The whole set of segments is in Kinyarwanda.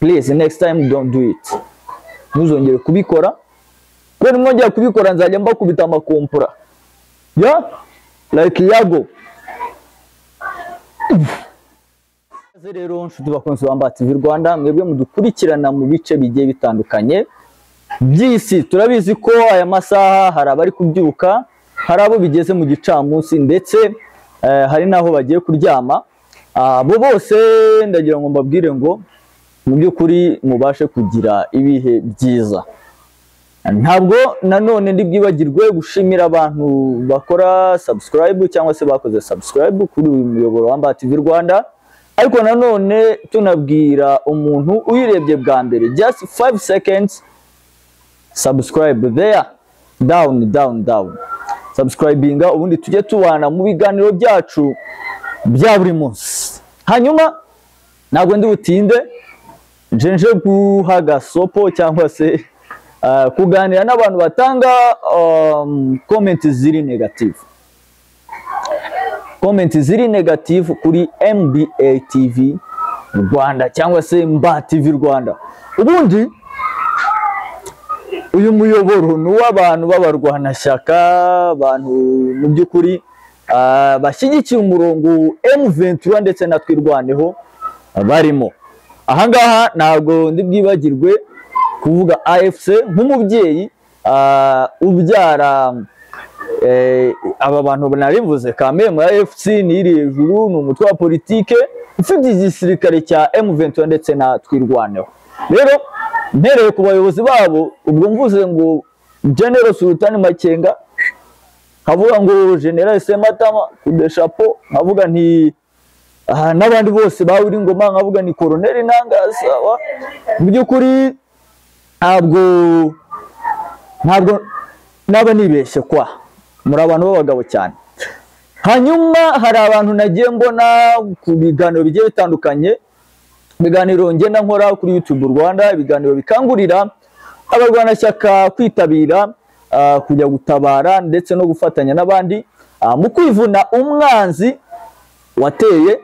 Please, next time don't do it. Ntuzongere kubikora, kubera nimwongera kubikora nzajya mbakubita amakompura ya like Yago. Ikaze rero nshuti bakunzi ba Mba TV Rwanda, mwebwe mudukurikirana mu bice bigiye bitandukanye by'isi. Turabizi ko aya masaha hari abari kubyuka, hari abo bigeze mu gicamunsi, ndetse hari n'aho bagiye kuryama. Abo bose ndagira ngo mbabwire ngo mu by'ukuri mubashe kugira ibihe byiza. Ntabwo nanone ndi bwibagirwe gushimira abantu bakora subscribe cyangwa se bakoze subscribe kuri uyu muyoboro wa Mba TV Rwanda, ariko nanone tunabwira umuntu uyirebye bwa mbere, just 5 seconds, subscribe there, down, down, down, subscribinga, ubundi tujye tubana mu biganiro byacu bya buri munsi. Hanyuma ntabwo ndi butinde, nje nje guha gasopo cyangwa se kuganira n'abantu batanga comment ziri negative, comment ziri negative kuri MBA TV Rwanda cyangwa se Mba TV Rwanda. Ubundi uyu muyoboro ni uw'abantu b'abarwanashyaka, abantu mu by'ukuri bashyigikiye umurongo M23 ndetse na Twirwaneho barimo. Ahangaha ntabwo ndi bwibagirwe kuvuga AFC nk'umubyeyi ubyara aba bantu narivuze. Kameme, AFC ni iri hejuru, ni umutwe wa politike ufite igisirikare cya M23 ndetse na Twirwaneho. Rero mpereye ku bayobozi babo, ubwo mvuze ngo General Sultani Makenga, nkavuga ngo General Sematama kude chapeau, nkavuga nti aha n'abandi bose bawuri ngoma, nkavuga ni Colonel Nanga. Mu by'ukuri ntabwo naba nibeshye kwa muri abantu b'abagabo cyane. Hanyuma hari abantu nagiye mbona ku biganiro bigiye bitandukanye, ibiganiro ngenda nkora kuri YouTube Rwanda, ibiganiro bikangurira abarwanashyaka kwitabira kujya gutabara ndetse no gufatanya n'abandi mu kwivuna umwanzi wateye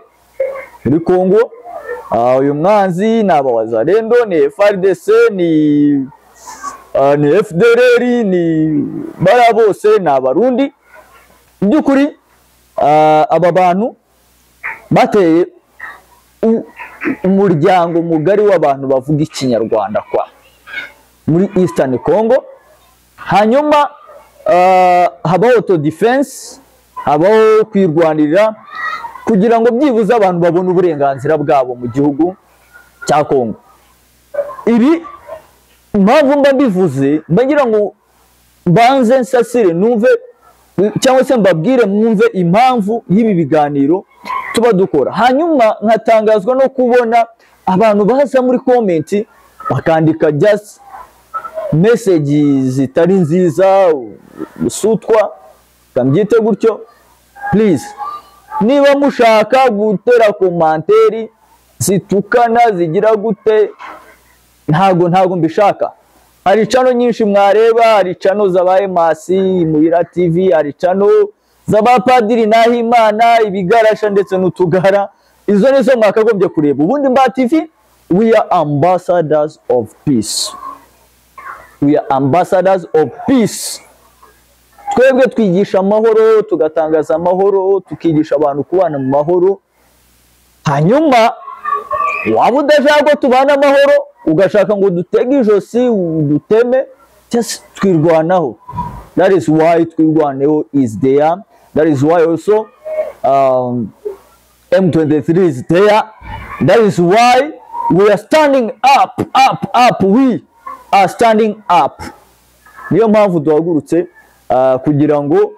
muri Kongo. Uyu mwanzi ni abawazalendo, ni FARDC, ni FDLR, ni bara bose ni Abarundi. Mu by'ukuri aba bantu bateye umuryango mugari w'abantu bavuga Ikinyarwanda kwa muri Eastern Congo. Hanyuma habaho auto defense, habaho kwirwanirira kugira ngo byibuze abantu babone uburenganzira bwabo mu gihugu cya Congo. Ibi impamvu mba mbivuze, mba ngira ngo mbanze nsasire numve cyangwa se mbabwire mwumve impamvu y'ibi biganiro tuba dukora. Hanyuma nkatangazwa no kubona abantu baza muri comment bakandika just message zitari nziza, usutwa, kambyite gutyo. Please, niba mushaka gutera commentaire zitukana zigira gute, ntago mbishaka. Hari channel nyinshi mwareba, hari channel zabaye Masi Muhira TV, hari channel z'abapadiri Nahimana, ibigarasha ndetse n'utugara. Izo nizo mwakagombye kureba. Ubundi Mba TV, we are ambassadors of peace. We are ambassadors of peace. Twebwe twigisha amahoro, tugatangaza amahoro, tukigisha abantu kubana mu mahoro. Hanyuma waba udashaka ko tubana amahoro, ugashaka ngo dutege ijosi uduteme, just twirwanaho. That is why Twirwaneho is there. That is why also M23 is there. That is why we are standing up, up, up. We are standing up. Niyo mpamvu duhagurutse kugira ngo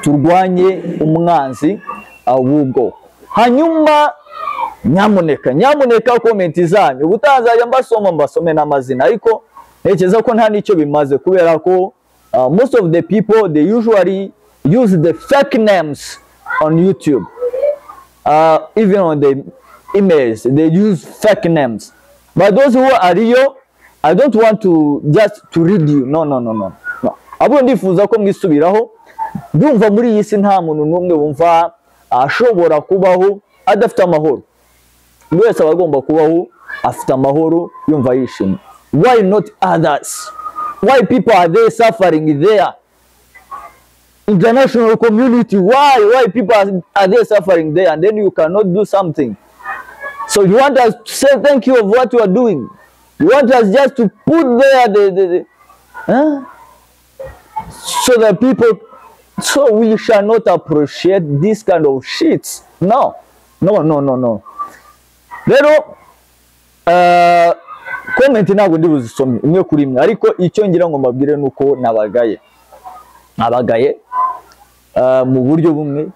turwanye umwanzi w'ubwoko. Hanyuma nyamuneka, nyamuneka, comment zanyu ubutazajya mbasoma, mbasome n'amazina, ariko ntekereza ko nta n'icyo bimaze kubera ko most of the people, they usually use the fake names on YouTube, even on the emails they use fake names. But those who are real, I don't want to just to read you. No, no, no, no, no. Abo ndifuza ko mwisubiraho. Ndumva muri iyi si nta muntu n'umwe wumva ashobora kubaho adafite amahoro. Buri wese aba agomba kubaho afite amahoro, yumva yishimye. Why not others? Why people are they suffering there? International community, why people are they suffering there, and then you cannot do something? So you want us to say thank you of what you are doing? You want us just to put there the huh? So that people, so we shall not appreciate this kind of shit. No, no, no, no, no. Rero comment ntabwo ndi buzisome imwe kuri imwe, ariko icyo ngira ngo mbabwire nuko nabagaye mu buryo bumwe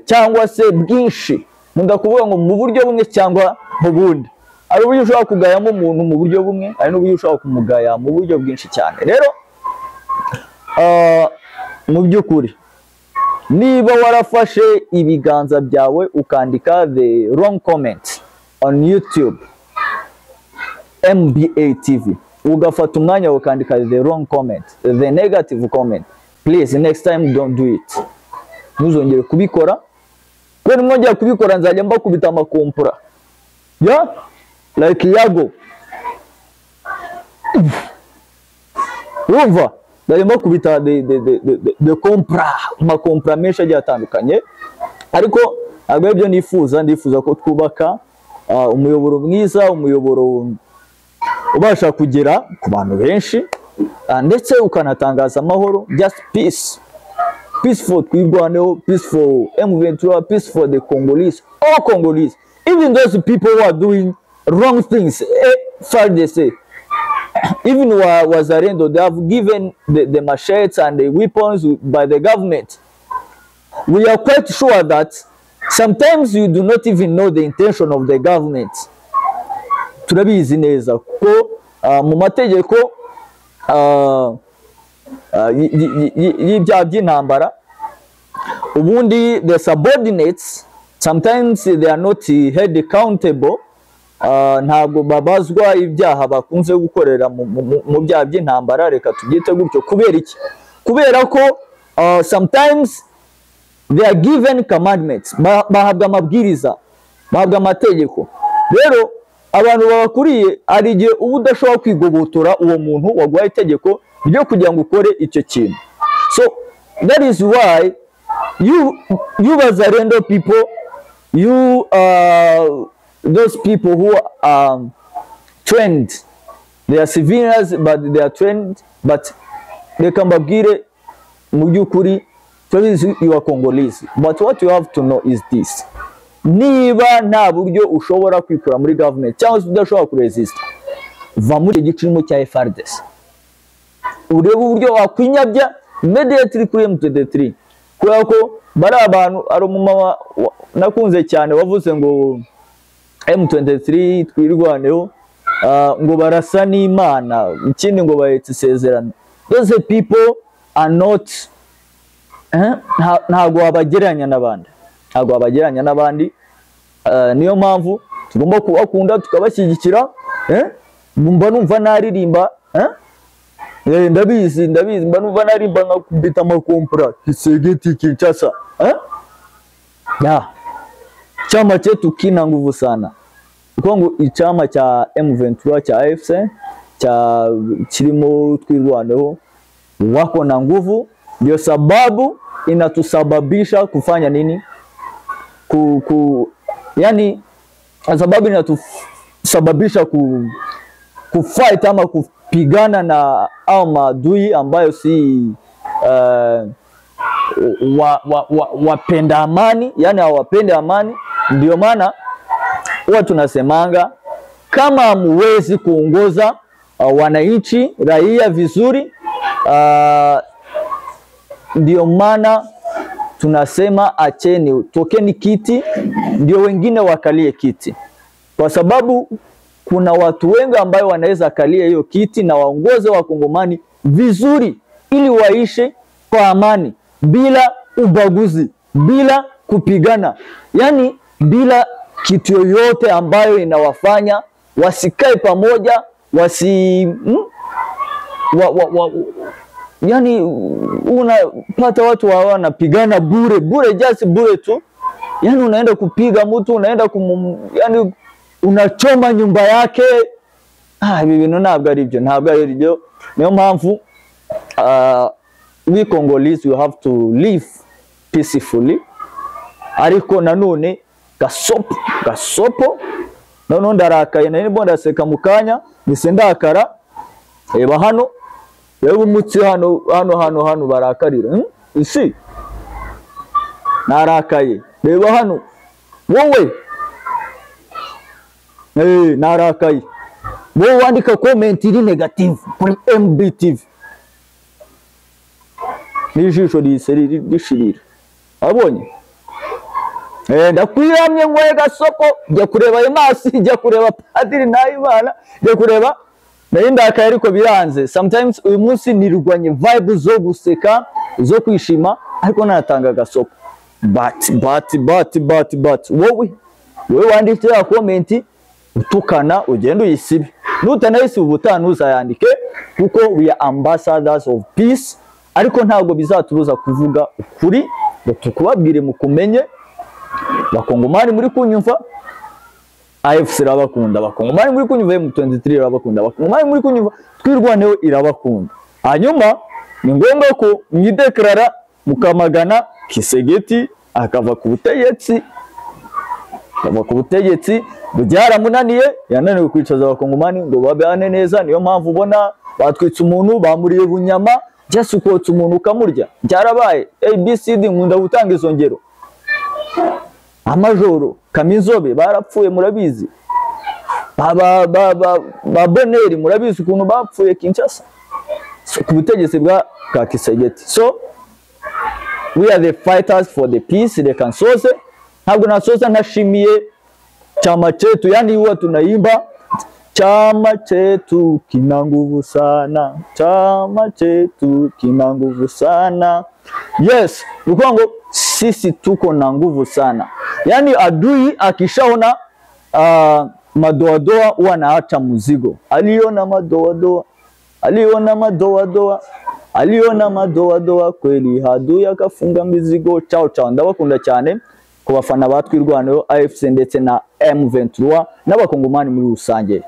cyangwa se bwinshi. Nkunda kuvuga ngo mu buryo bumwe cyangwa mu bundi. Hari uburyo ushobora kugayamo umuntu mu buryo bumwe, hari n'uburyo ushobora kumugaya mu buryo bwinshi cyane. Rero mu by'ukuri niba warafashe ibiganza byawe ukandika the wrong comment on YouTube MBA TV, ugafata umwanya ukandika the wrong comment, the negative comment, please next time don't do it. Ntuzongere kubikora, kuko nimwongera kubikora nzajya mbakubita amakompura, yeah? Like Yago, urumva nzajya mbakubita the kompra, amakompura menshi agiye atandukanye. Ariko ntabwo aribyo nifuza. Ndifuza ko twubaka umuyoboro mwiza, umuyoboro ubasha kugera ku bantu benshi, ndetse ukanatangaza amahoro, just peace, peace for Twirwaneho, peace for M23, peace for the Congolese, all Congolese, even those people who are doing wrong things, FARDC, even Wazalendo, they have given the machetes and the weapons by the government. We are quite sure that sometimes you do not even know the intention of the government. Turabizi neza ko mu mategeko y'ibyaha by'intambara, ubundi the subordinates sometimes they are not held accountable, ntabwo babazwa ibyaha bakunze gukorera mu byaha by'intambara, reka tubyite gutyo. Kubera iki? Kubera ko sometimes they are given commandments, bahabwa amabwiriza, bahabwa amategeko. Rero abantu babakuriye hari igihe uba udashobora kwigobotora uwo muntu waguhaye itegeko ryo kugira ngo ukore icyo kintu. So that is why you Wazalendo people, you those people who are trained, they are civilians but they are trained, but reka mbabwire mu by'ukuri, turabizi you are Congolese, but what you have to know is this: niba nta buryo ushobora kwikura muri government cyangwa se udashobora kuresista, va muri icyo giciro cya FARDC, urebe uburyo wakwinyabya immediately kuri M23, kubera ko bari abantu. Ari umumama nakunze cyane wavuze ngo M23 Twirwaneho ngo barasa n'Imana, ikindi ngo bahetse isezerano. Those people are not ntabwo wabagereranya n'abandi, ntabwo wabagereranya n'abandi. Niyo mpamvu tugomba kubakunda tukabashyigikira. Mba numva naririmba, ndabizi, mba numva naririmba nkakubita amakompura Kisegeti Kinshasa, ya chama chetu kina nguvu sana. Kuko ngo ichama cha M23 cha AFC cha kirimo Twirwaneho wako na nguvu, ndio sababu inatusababisha kufanya nini? Yani sababu inatusababisha kufight ama kupigana na au maadui ambayo si wapenda amani, yani hawapende amani. Ndio maana huwa tunasemanga kama hamuwezi kuongoza wananchi raia vizuri, ndio maana tunasema acheni, tokeni kiti ndio wengine wakalie kiti, kwa sababu kuna watu wengi ambao wanaweza kalia hiyo kiti na waongoze wakongomani vizuri ili waishi kwa amani bila ubaguzi, bila kupigana, yani bila kitu yoyote ambayo inawafanya wasikae pamoja, wasi yani unapata watu wanapigana bure bure, just bure tu. Yani unaenda kupiga mtu, unaenda yani unachoma nyumba yake. Ibi bintu ntabwo ari byo, ntabwo ari byo. Niyo mpamvu we Congolese, we have to live peacefully. Ariko nanone gasopo, gasopo, noneho ndarakaye. Nari ndimo ndaseka mu kanya mpise ndakara. Reba hano, reba umutsi hano, hano, hano, hano barakarira, Isi narakaye. Reba hano wowe, narakaye. Wowe wandika comment iri negative kuri MBTV, n'ijisho rihise rishirira, wabonye? Ndakwiramye nkwe gasopo. Jya kureba Emasi, jya kureba Padiri Nahimana, jya kureba. Nari ndakaye ariko biranze. Sometimes uyu munsi nirwanye vibe zo guseka, zo kwishima, ariko natanga gasopo. But wowe wanditse ya comment utukana, ugenda uyisibe. Nutanayisiba, ubutaha ntuzayandike, kuko we are ambassadors of peace. Ariko ntabwo bizatubuza kuvuga ukuri ngo tukubabwire mukumenye. Bakongomani muri kunyumva, AFC irabakunda. Bakongomani muri kunyumva, M23 irabakunda. Bakongomani muri kunyumva, Twirwaneho irabakunda. Hanyuma ni ngombwa ko mwideclara, mukamagana Tshisekedi akava ku butegetsi, akava ku butegetsi. Byaramunaniye, yananiwe kwicaza Abakongomani ngo babane neza. Niyo mpamvu ubona batwitse umuntu, bamuriye bunyama. Just ukotsa umuntu ukamurya, byarabaye. ABCD, nkunda gutanga izo ngero. Amajoro Kaminzobe barapfuye, murabizi. Ba Boneri murabizi ukuntu bapfuye Kinshasa. So, ku butegetsi bwa Tshisekedi. So we are the fighters for the peace. Reka nsoze, ntabwo nasoza ntashimiye chama chetu. Yani huwa tunaimba, "Chama chetu kina nguvu sana, chama chetu kina nguvu sana." Yes, ni ukuvuga ngo sisi tuko na nguvu sana. Yani adui akishaona madoadoa huwa anaacha mzigo. Aliona madoadoa, aliona madoadoa, aliona madoadoa, kweli adui akafunga mizigo. Ciao ciao, ndabakunda cyane ku bafana ba Twirwaneho, AFC ndetse na M23 n'Abakongomani muri rusange.